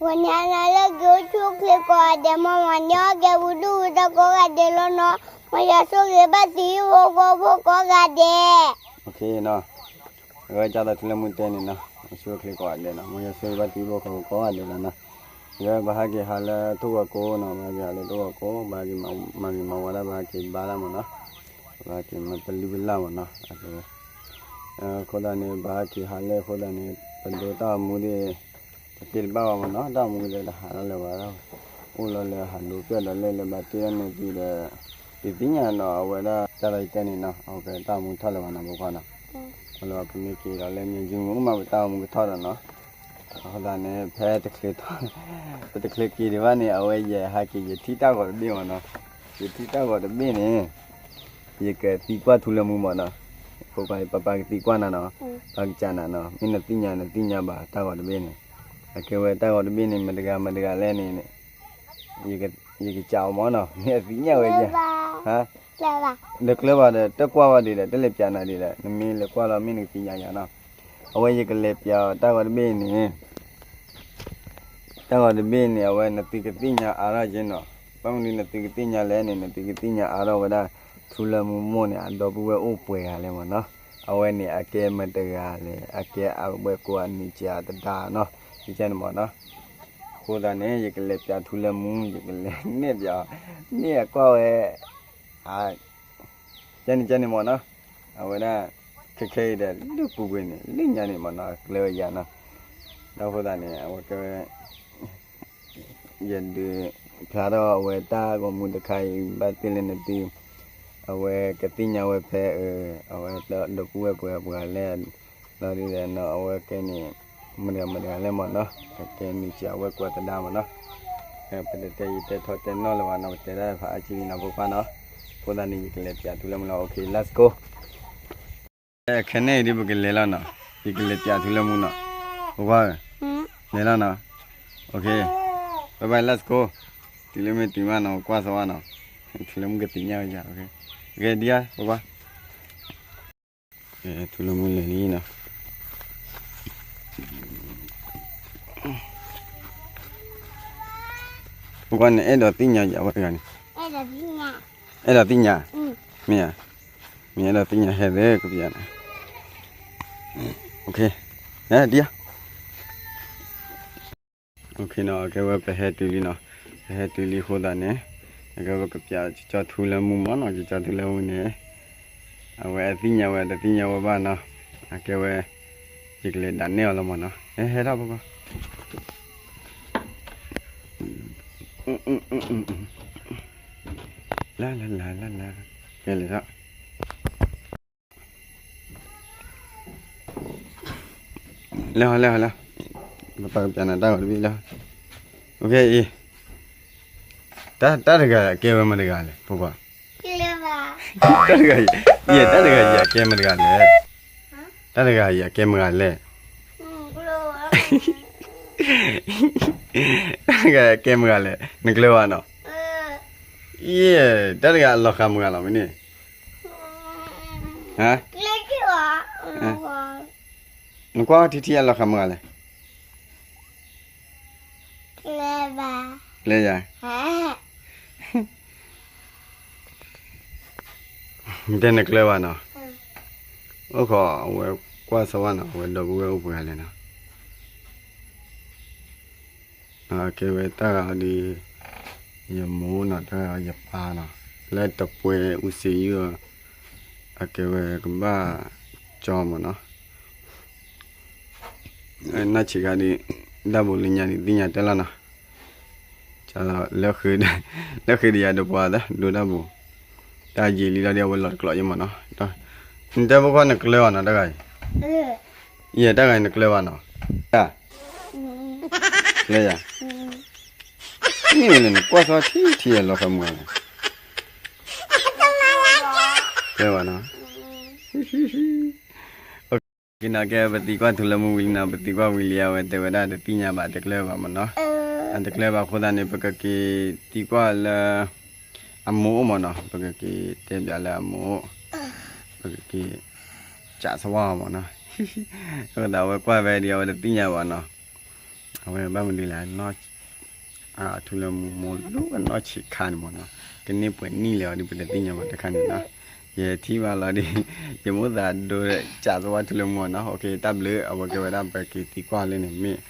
ဝဲန့ၣ်အနၤလၢက့ၤအိၣ်ဆူၣ်အိၣ်ချ့ကိးဂၤဒဲး မ်မၤန့ၢ်အီၣ်ကဲပူၤဒူၣ်ပူၤသၣ်ကိးဂၤဒဲးလီၤနီၤ. မ်ယွၤဆိၣ်ဂ့ၤဘၣ်သုဟံၣ်ဖိဃီဖိကိးဂၤဒဲး. အဝဲကၢ်သးထူလၢမူတဲန့ၣ်နီၤ, အိၣ်ဆူၣ်အိၣ်ချ့ကိးဂၤဒဲးနီၤ, မ်ယွၤဆိၣ်ဂ့ၤဘၣ်သုဟံၣ်ဖိဃီဖိကိးဂၤဒဲးလီၤနီၤ. ဒီးပဟဲက့ၤဟးလၢထိၣ်ဂီၤကိးနီၤ, ပဟဲက့ၤဟးလၢထိၣ်ဂီၤကိး, ပဟဲက့ၤမၤဂ့ၤမၤဝါဒၣ် ပဟဲက့ၤဘါဒၣ်မ့ၢ်နီၤ, ပဟဲက့ၤမၤပလုၢ်ပလၢ်မ့ၢ်နီၤ. အဃိသတးန့ၣ် ပဟဲက့ၤဟးလၢအဃိသတးန့ၣ် ပဒိတၢ်ဂီၤမူဒ် တသ့တဘၣ်ဘၣ်မ့ၢ်နီၤ, တၢ်ဂီၤမူဒ်တဟးထီၣ်လၢၤဘၣ်, အိၣ်လီၤလၢဟးလိာ်ကွဲဒီးလၢလၢဘၣ်တ့လီၤန့ၣ်သုဒီး တသ့ၣ်ညါနီၤ, အဝဲဒၣ်တၢ်လီၤယတဲန့ၣ်နီၤ, အဝဲတၢ်ဂီၤမူထီၣ်လၢၤဘၣ်နီၤ ဖိခွါနီၤ, အလီၤပမ့ၢ်က့ၤဒီးလၢမ့ၢ်ယုၢ်မူကမၣ်ပတၢ်ဂီၤမူကထီၣ်ဒီးနီၤ. အဃိသတးန့ၣ် ဖဲတချုးထီၣ် ပတချုးက့ၤဒံးဘၣ်န့ၣ် အဝဲယဟဲက့ၤယထံၣ်တၢ်ဂီၤတဘ့ၣ်မ့ၢ်နီၤ, ယထံၣ်တၢ်ဂီၤတဘ့ၣ်န့ၣ် ယကသံကွၢ်ထူလၢမူမ့ၢ်နီၤ, ဖိခွါပၢ်ပၢ်ကသံကွၢ်နၤနီၤ, ပၢ်ကစၢ်နၤနီၤ, မ့ၢ်နသ့ၣ်ညါနသ့ၣ်ညါဘၣ်တၢ်ဂီၤတဘ့ၣ်န့ၣ်, အကဲဝဲတၢ်ဂီၤတဘ့ၣ်န့ၣ် မတၤတဂၤမတၤတဂၤလဲၣ်န့ၣ် ယကစံးအီၤမ့ၢ်နီၤ, မ့ၢ်အသ့ၣ်ညါဝဲယဲ, ဟါ, တကျၢၤဘၣ်ဒီး တကွၢ်ဘၣ်ဒံးဒီး တလဲၤပျးနၤဒံးဒီး နမ့ၢ်လဲၤကွၢ်လီၤမ့ၢ်နကသ့ၣ်ညါယၤနီၤ, အဝဲယကလဲၤပျးအီၤတၢ်ဂီၤတဘ့ၣ်န့ၣ် တၢ်ဂီၤတဘ့ၣ်န့ၣ် အဝဲနသုကသ့ၣ်ညါအါထီၣ်က့နီၤ, ဘၣ်မနုၤနသုကသ့ၣ်ညါလဲၣ်န့ၣ် နသုကသ့ၣ်ညါအါထီၣ်ဝဲဒၣ် ထူလၢမူမိၢ်န့ၣ် အဒီပုၢ်ဝဲၢ်အိၣ်ပှဲၤဂၤလဲၣ်မ့ၢ်နီၤ, အဝဲန့ၣ်အကဲမတၤတဂၤလဲၣ်, အကဲအဝဲကိးအန့ၢ်စၢ်တဒါနီၤ, ယကဲန့ၣ်မ့ၢ်နီၤ, အဃိသတးန့ၣ် ယကလဲၤပျးထူလၢမူ ယကလဲၤနဲၣ်ပျးအီၤ, မ့ၢ်အကွၢ်ဝဲ ကဲန့ၣ်ကဲန့ၣ်မ့ၢ်နီၤ, အဝဲဒၣ် ခဲခဲအံၤဒီး လၢပူၤကွံာ်န့ၣ် လၢညါန့ၣ်မ့ၢ်နီၤ ကျဲဝဲယၤနီၤ, ဒီးအဃိသတးန့ၣ် အဝဲကဲဝဲ ယဒုးဖျါထီၣ်အဝဲတၢ်ဂီၤမူတခါအံၤ ဘၣ်သ့ၣ်လၢနသု အဝဲကသ့ၣ်ညါဝဲဖဲ အဝဲဒီပုၢ်ဝဲၢ်ပှဲၤပှဲၤလဲၣ်, လီၤဒ်လဲၣ်နီၤ အဝဲကဲန့ၣ် မတၤတဂၤမတၤတဂၤလဲၣ်မ့ၢ်နီၤ အကဲန့ၣ်စံးအဝဲကွၢ်သဒါမ့ၢ်နီၤ, ပတတဲယတဲထီၣ်တဲနီၣ်လၢၤဘၣ်နီၤ ပတဲဒၣ်ဖးအါကံလံနီၤ ဖိခွါနီၤ, အဃိသတးန့ၣ် ယကလဲၤပျးထူလၢမူလီၤ OK let's go. ခဲန့ၣ်ဒ်ပကလဲၤလီၤနီၤ, ယကလဲၤပျးထူလၢမူနီၤ, ဖိခွါဧၢ, လဲၤလီၤနီၤ, OK, bye bye let's go, တုၤလၢမ့ၢ်တုၤမးနီၤ ကွၢ်စဝါနီၤ, ထူလၢမူကသ့ၣ်ညါဝဲယၤ, OK, ဒ်ဧါ ဖိခွါ ထူလၢမူလဲၤလံနီၤ, ဖိခွါန့ၣ် အဲၣ်ဒိးသ့ၣ်ညါယၤဝဲတဂၤန့ၣ်, အဲၣ်ဒိးသ့ၣ်ညါ, မ့ၢ်ဧါ, မ့ၢ်အဲၣ်ဒိးသ့ၣ်ညါဟဲသ့ကပျးန့ၣ်, ဒ်ဧါ OK နီၤ ကဲဝဲပဟဲတုၤလံနီၤ, ပဟဲတုၤလံအဃိသတးန့ၣ်, အကဲဝဲကပျးကၠီထူလၢမူမ့ၢ်နီၤ, ကၠီထူလၢမူန့ၣ်, အဝဲအသ့ၣ်ညါဝဲတသ့ၣ်ညါဝဲဘၣ်နီၤ, အကဲဝဲ, ယကလဲၤဒၣ်နဲၣ်အီၤလီၤမ့ၢ်နီၤ, ဟဲထီၣ်ဖိခွါ လၢလၢလၢလၢလၢ, ကဲလဲၤထီၣ် လဲၤဟီလဲၤဟီလဲၤ, ပပာ်ကပျးနၤတၢ်ဂီၤတဘ့ၣ်လၢ, OKအံၤ, တၢ်တဂၤအကဲဝဲမတၤတဂၤလဲၣ် ဖိခွါ, တၢ်တဂၤ, ယဲတၢ်တဂၤအံၤအကဲမတၤတဂၤလဲၣ်, တၢ်တဂၤအံၤအကဲမတၤတဂၤလဲၣ်, တၢ်တဂၤအကဲမတၤတဂၤလဲၣ် နကျၢၤဘၣ်နီၤ, ယဲ, တၢ်တဂၤအလီၤဃာ်မတၤတဂၤလီၤမ့ၢ်န့ၣ် ဟါ, နကွၢ်ထံထံအလီၤဃာ်မတၤတဂၤလဲၣ်, ကျဲယၤ, တဲနကျၢၤဘၣ်နီၤ, အိၣ်ခိးအဝဲကွၢ်စၢၤဝဲနီၤ အဝဲဒီပုၢ်ဝဲၢ်အိၣ်ပှဲၤဂၤလဲၣ်နီၤ, ကဲဝဲတၢ်ဂၤဒီး ယမိၢ်နီၤ တၢ်ဂၤဒီးယပၢ်နီၤ, လၢတပှဲၤအူစ့ယုၢ်, အကဲဝဲကဘၣ်ကၠီမ့ၢ်နီၤ, နာ်ဆံးခါဒီး ဒၣ်ဘိးလၢညါဒ်သ့ၣ်ညါတဲလီၤနီၤ, လၢဃ့ဒံးယၤဒိးပှၤလၢဒိၣ်ဒၣ်ဘိး, တၢ်ယံာ်လံလီၤဒီးအဝဲလီၤတကျိးယမ့ၢ်နီၤ, နတဲဖိခွါနကျၢၤဘၣ်နီၤတၢ်ဂၤအံၤ, ယဲတၢ်ဂၤအံၤနကျၢၤဘၣ်နီၤ, တၢ်, ကျဲယၤ, မ့ၢ်လၢနကွၢ်စီထံထံအလီၤဃာ်မတၤတဂၤလဲၣ်, ကျဲဘၣ်နီၤ က့ၤနီၤ ကဲပသံကွၢ်ထူလၢမူဝံၤလံနီၤ, ပသံကွၢ်ဝံၤလံအဝဲတဲဝဲဒၣ်တသ့ၣ်ညါဘၣ် တကျၢၤဘၣ်မ့ၢ်နီၤ, အတကျၢၤဘၣ်အဃိသတးန့ၣ် ပကက့ၤသံကွၢ်လၢ အမိၢ်အိၣ်မ့ၢ်နီၤ, ပကက့ၤတဲဘၣ်လၢအမိၢ်အိၣ်, ပကက့ၤ ကးစဝါမ့ၢ်နီၤ, အဃိသတးအဝဲကွၢ်ဖဲဒံးအဝဲတသ့ၣ်ညါဘၣ်နီၤ, အဝဲဘၣ်မနုၤလဲၣ်, ထူလၢမူမိၢ်လူၤအနီၢ်ဆံးခါန့ၣ်မ့ၢ်နီၤ, ကန့ၢ်ပှဲၤနံၣ်လဲၣ်အီၤဒီး ပတသ့ၣ်ညါဘၣ်တခါန့ၣ်နီၤ, ယထံၣ်ဘၣ်လီၤဒီး ယမိၣ်သးဒိဒီး ကးသဝီထူလၢမူနီၤ, တၢ်ဘျုး အဝဲကဲဝဲဒၣ်ပက့ၤသံကွၢ်လၢန့ၣ်မ့ၢ်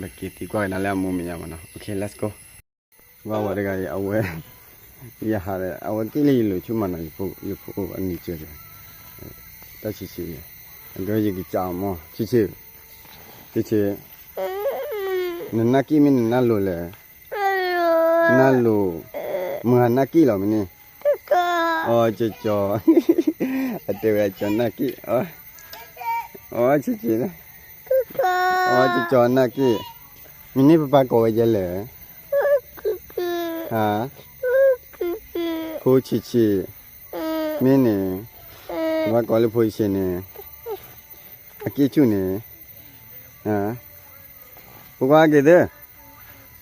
ပက့ၤသံကွၢ်ကဒါလၢအမိၢ်မဲာ်ညါမ့ၢ်နီၤ, let's go. ဘၣ်ဝဲတဂၤအံၤ အဝဲ ယဟးဒီး အဝဲက့ၤလၢယလိၤဆူမးနီၤ, ယဖိအိၣ်အနံၤကဲဒီး တၢ်ဆံးဆံးန့ၣ်, အကဲယကစးအီၤမ့ၢ် ဆံးဆံး, ဆံးဆံး, နနၢ်က့ၣ်မ့ၢ်နနၢ်လိၤလဲၣ်, နၢ်လိၤ, မုၢ်ဟါနၢ်က့ၣ်လီၤမ့ၢ်န့ၣ်, အီကၠီ, အတဲဝဲအကၠီနၢ်က့ၣ်, အီဆံးဆံး, အီကၠီနၢ်က့ၣ်, မ့ၢ်န့ၣ်ပပၢ်ကိးဝဲယဲလဲၣ်, ဖိဆံးဆံး, မ့ၢ်န့ၣ်, ပပၢ်ကိးလၢဖိဆံးဆံးန့ၣ်, အက့ၣ်ဆူၣ်န့ၣ်, ဖိခွါဟဲက့ၤသ့,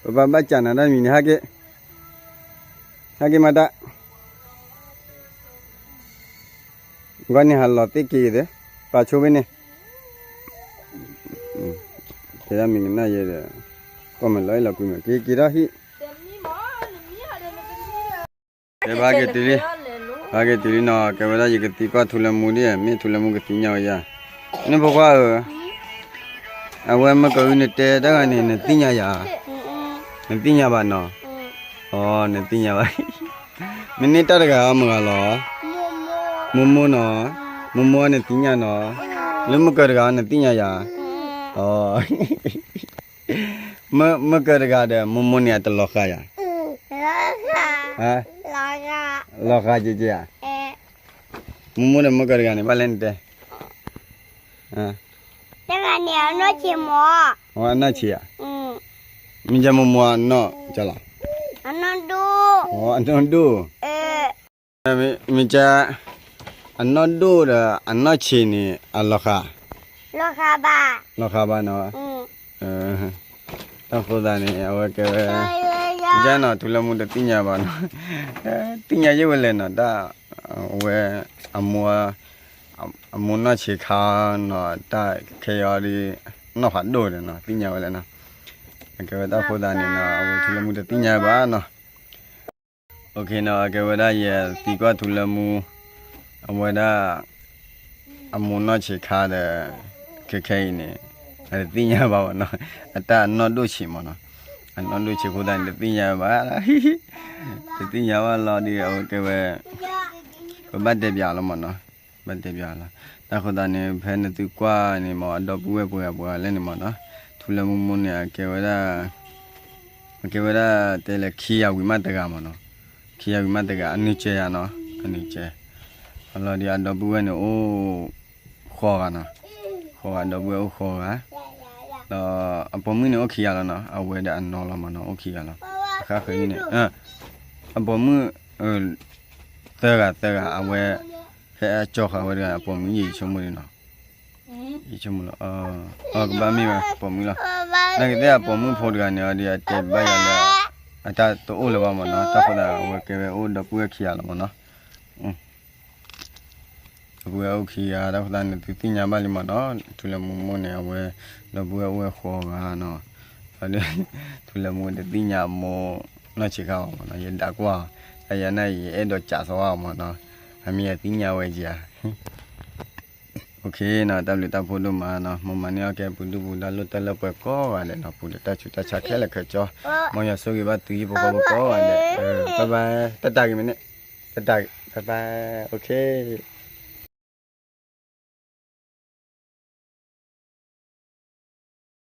ပပၢ်ဘၣ်စးနၤတၢ်မံၤန့ၣ် ဟဲက့ၤ, ဟဲက့ၤမၤတၢ် ဂီၢ်န့ၣ်ဟးလီၤသ့က့ၤသ့, ပာ်ဆိဖဲန့ၣ်, တဲဒၣ်မ့ၢ်ကနၣ်ယဲဒီး, ကွၢ်မဲာ်လီၤအ့ၣ်လီၤကွံမဲာ် က့ၤက့ၤထီၣ်ဟံၣ်, ကဲဘၣ်က့ၤတုၤလံ, ဘၣ်က့ၤတုၤလံနီၤ, ကဲဝဲဒၣ်ယကသံကွၢ်ထူလၢမူဒ်, မ့ၢ်ထူလၢမူကသံညါဝဲယၤ, န့ၣ်ဖိခွါဧၢ, အဝဲမ့ၢ်ကအုနတဲတၢ်ဂၤန့ၣ် နသ့ၣ်ညါယၤ, နသ့ၣ်ညါဘၣ်နီၤ, အီ နသ့ၣ်ညါဘၣ်, မ့ၢ်န့ၢ်တၢ်တဂၤအီၤမတၤဂၤလီၤ, မိၢ်မိၢ်နီၤ, မိၢ်မိၢ်နသ့ၣ်ညါနီၤ, လၢမ့ၢ်ကၢတဂၤအီၤနသ့ၣ်ညါယၤ, အီ မ့ၢ်ကၢတဂၤဒီး မိၢ်မိၢ်န့ၣ်အတလီၤဃာ်ယၤ, လီၤဃာ်ကက့ဧါ, မိၢ်မိၢ်ဒီးမ့ၢ်ကၢတဂၤန့ၣ် ဘၣ်လဲၣ်နတဲ, တဂၤန့ၣ်အနီၢ်ဆံးမး, အနီၢ်ဆံးဧါ, မ့ၢ်ကဲမိၢ်မိၢ်အနီၢ်ကလီၤ, အနီၢ်ဒိၣ်, အနီၢ်ဒိၣ် မ့ၢ်ကဲ, အနီၢ်ဒိၣ်ဒီးအနီၢ်ဆံးန့ၣ် အလီၤဃာ်, လီၤဃာ်ဘၣ်နီၤ, တၢ်ဃိသးန့ၣ် အဝဲကဲဝဲ, ယဲနီၤ ထူလၢမူတသ့ၣ်ညါဘၣ်နီၤ, သ့ၣ်ညါယဲဝဲလဲၣ်နီၤ တၢ်, အဝဲ, အမိၢ်, အမိၢ်နီၢ်ဆံးခါနီၤ တၢ်ခဲအံၤဒီး, နီၢ်ဖးဒိၣ်ဒီးနီၤ သ့ၣ်ညါဝဲလဲၣ်နီၤ, အကဲဝဲတၢ်ဃိသးန့ၣ်နီၤ အဝဲထူလၢမူတသ့ၣ်ညါဘၣ်နီၤ OK နီၤ အကဲဝဲဒၣ်ယသံကွၢ်ထူလၢမူ, အဝဲဒၣ်, အမိၢ်နီၢ်ဆံးခါဒီး, ခဲခဲအံၤန့ၣ်, အတသ့ၣ်ညါဘၣ်ဘၣ်နီၤ, အတၢ်အနီၢ်ဒိၣ်ဆံးမးနီၤ, အနီၢ်ဒိၣ်ဆံးအဃိသတးန့ၣ် တသ့ၣ်ညါဘၣ်, တသ့ၣ်ညါဘၣ်လီၤဒီး အဝဲကဲဝဲ, ပဘၣ်တဲပၠးလီၤမးနီၤ, ဘၣ်တဲပၠးလီၤ, တၢ်ဃိသတးန့ၣ် ဖဲနသုကွၢ်န့ၣ်မး အဒီပုၢ်ဝဲၢ်ပှဲၤဂၤပှဲၤဂၤလဲၣ်န့ၣ်မးနီၤ, ထူလၢမူမူန့ၣ် အကဲဝဲဒၣ် အကဲဝဲဒၣ်တဲလဲၣ်ခံဂၤဝံၤမးတဂၤမးနီၤ, ခံဂၤဝံၤမးတဂၤ အနုၢ်ကဲယၤနီၤ အနုၢ်ကဲ, အလီၤဒီးအဒီပုၢ်ဝဲၢ်န့ၣ် အိၣ်, ဃိးဂၤနီၤ, ဃိးဂၤ ဒီပုၢ်ဝဲၢ်အိၣ်ဃိးဂၤ, ဒီးအပိာ်မုၣ်န့ၣ်အိၣ်ခံဂၤလီၤနီၤ အဝဲဒီးအနီၢ်လီၤမးနီၤ အိၣ်ခံဂၤလီၤ, အခါဃဲန့ၣ်, အပိာ်မုၣ်, သၢဂၤသၢဂၤ အဝဲ, ဖဲအကၠီဃာ်ဝဲတဂၤ အပိာ်မုၣ်ယဆိကမိၣ်ဒ်နီၤ ယဆိကမိၣ်လီၤ, အကဘၣ်မ့ၢ်ဝဲပိာ်မုၣ်လီၤ, နာ်က့သ့ၣ်အပိာ်မုၣ်ဖိတဂၤန့ၣ် အဒီးအတဲဘၣ်ယၤလၢ, အတၢ်တအိၣ်လၢၤဘၣ်မးနီၤ တၢ်ဃိသတး အဝဲကဲဝဲအိၣ်ဒီပုၢ်ဝဲၢ်ခံဂၤလီၤမးနီၤ, ဒီပုၢ်ဝဲၢ်အိၣ်ခံဂၤ တၢ်ဃိသတးန့ၣ် သုသ့ၣ်ညါဘၣ်လံမးနီၤ ထူလၢမူမိၢ်န့ၣ် အဝဲ, ဒီပုၢ်ဝဲၢ်အိၣ်ဝဲဃိးဂၤနီၤ, ဒီး, ထူလၢမူတသ့ၣ်ညါအမိၢ်နီၢ်ဆံးခါဘၣ်မးနီၤ ယဒၣ်ကွၢ်အီၤ, တၢ်ယၤန့ၣ် ယအဲၣ်ဒိးကးသဝီမးနီၤ, အမ့ၢ်ယသ့ၣ်ညါဝဲကဧါ OK နီၤ တၢ်ဘျုးတၢ်ဖှိၣ်ဒိၣ်မးနီၤ မ်မၤန့ၢ်အီၣ်ကဲပှၤဒူၣ်ပှၤဒါလိၣ်တၢ်လၢပှဲၤကိးဂၤဒဲးနီၤ ပူၤဒီးတၢ်ဆူးတၢ်ဆါခဲလၢာ်ခဲဆ့, မ်ယွၤဆိၣ်ဂ့ၤဘၣ်သုဟံၣ်ဖိဃီဖိကိးဂၤဒဲး, ဘၣ်ဘၣ်, တၢ်တၢ်ဂ့ၤမ့ၢ်န့ၣ်, တၢ်တၢ်ဂ့ၤ, ဘၣ်ဘၣ်, OK.